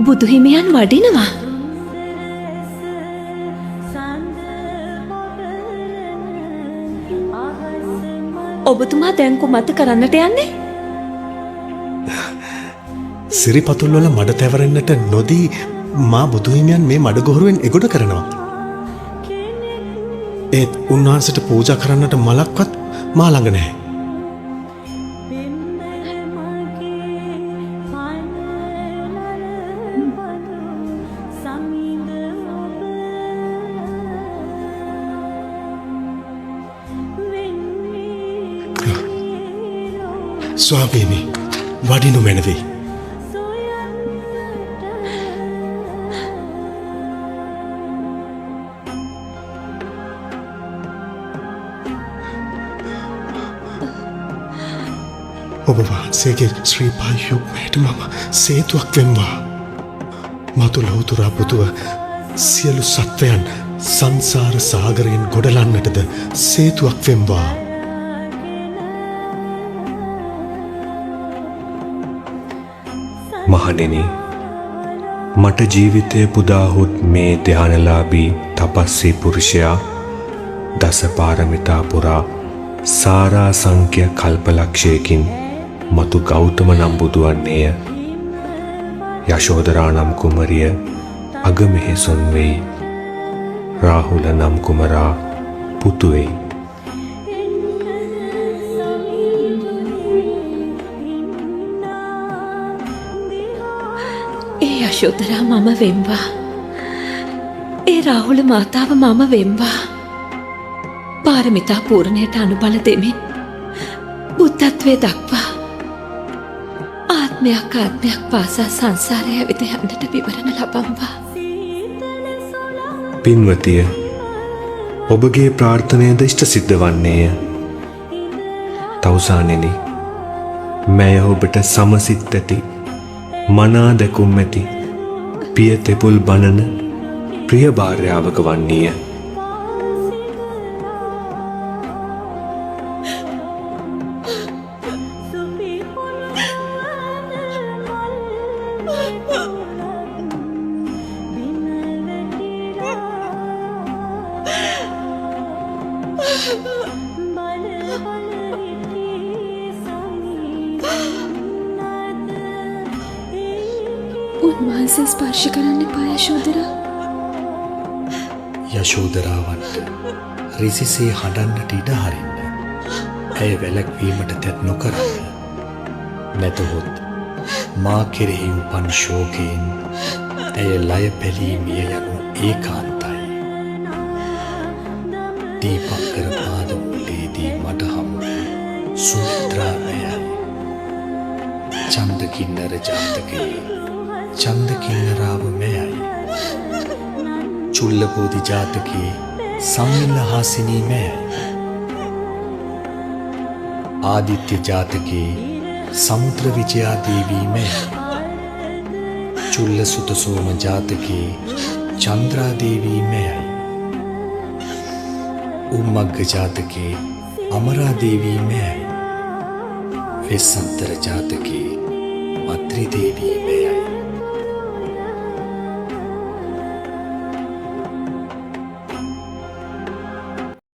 බුදු හිමියන් වඩිනවා. ඔබතුමා දැන් කුමක්ද කරන්නට යන්නේ? සිරිපතුල් වල මඩ තැවරෙන්නට නොදී මා බුදු හිමියන් මේ මඩ ගොහරුවෙන් එගොඩ කරනවා. ඒත් උන්වහන්සේට පූජා කරන්නට මලක්වත් මා ළඟ නැහැ. ස්වාමීනි, වඩිනු මැනවි. ඔබ වහන්සේගේ ශ්‍රී පා යුග්මයට මම සේතුවක් වෙම්වා. මතු ලෝතුරා පුතුව සියලු සත්වයන් සංසාර සාගරයෙන් ගොඩලන්නටද සේතුවක් වෙම්වා. මහණෙනි, මට ජීවිතය පුදාහොත් මේ ධානලාභී තපස්සී පුරුෂයා දස පාරමිතා පුරා සාරා සංඛ්‍ය කල්පලක්ෂයකින් මතු ගෞතම නම් බුදු වන්නේය. යශෝදරා නම් කුමරිය අගමෙහෙසුන් වෙයි. රාහුල නම් කුමරා පුතු වෙයි. ඒ යශෝදරා මම වෙම්වා. ඒ රාහුල මාතාව මම වෙම්වා. පාරමිතා පූර්ණයට අනුබල දෙමින් බුද්ධත්වයේ දක්වා ආත්මයක් ආත්මයක් පාසා සංසාරය ඇවිද යන්නට විවරණ ලබම්වා. පින්වතිය, ඔබගේ ප්‍රාර්ථනයද ඉෂ්ට සිද්ධ වන්නේය. තවුසානෙනි, මැය ඔබට සමසිත ඇති, මනා දැකුම් ඇති, පිය තෙපුල් බණන ප්‍රිය භාර්යාවක වන්නීය. උන්වහන්සේ ස්පර්ශ කරන්න එපා යශෝදරා. යශෝදරාවන්ට රිසිසේ හඬන්නට ඉඩ හරින්න. ඇය වැළැක්වීමට තැත් නොකරන්න. නැතහොත් මා කෙරෙහි උපන් ශෝකයෙන් ඇය ලය පැලී මිය යනු ඒකාන්තයි. දීපංකර පාදමූලයේදී මට හමු වූ සුමිත්‍රා ඇයයි. චන්දකින්නර ජාතකයේ චන්දකින්නරාව මැයයි. චුල්ලබෝධි ජාතකයේ සම්මිල්ලහාසිනී මැයයි. ආදිත්‍ය ජාතකයේ සමුද්‍ර විජයා දේවී මැයයි. චුල්ලසුතසෝම ජාතකයේ චන්ද්‍රා දේවී මැයයි. උම්මග්ග ජාතකයේ අමරා දේවී මැයයි. වෙස්සන්තර ජාතකයේ මත්‍රි දේවී මැයයි.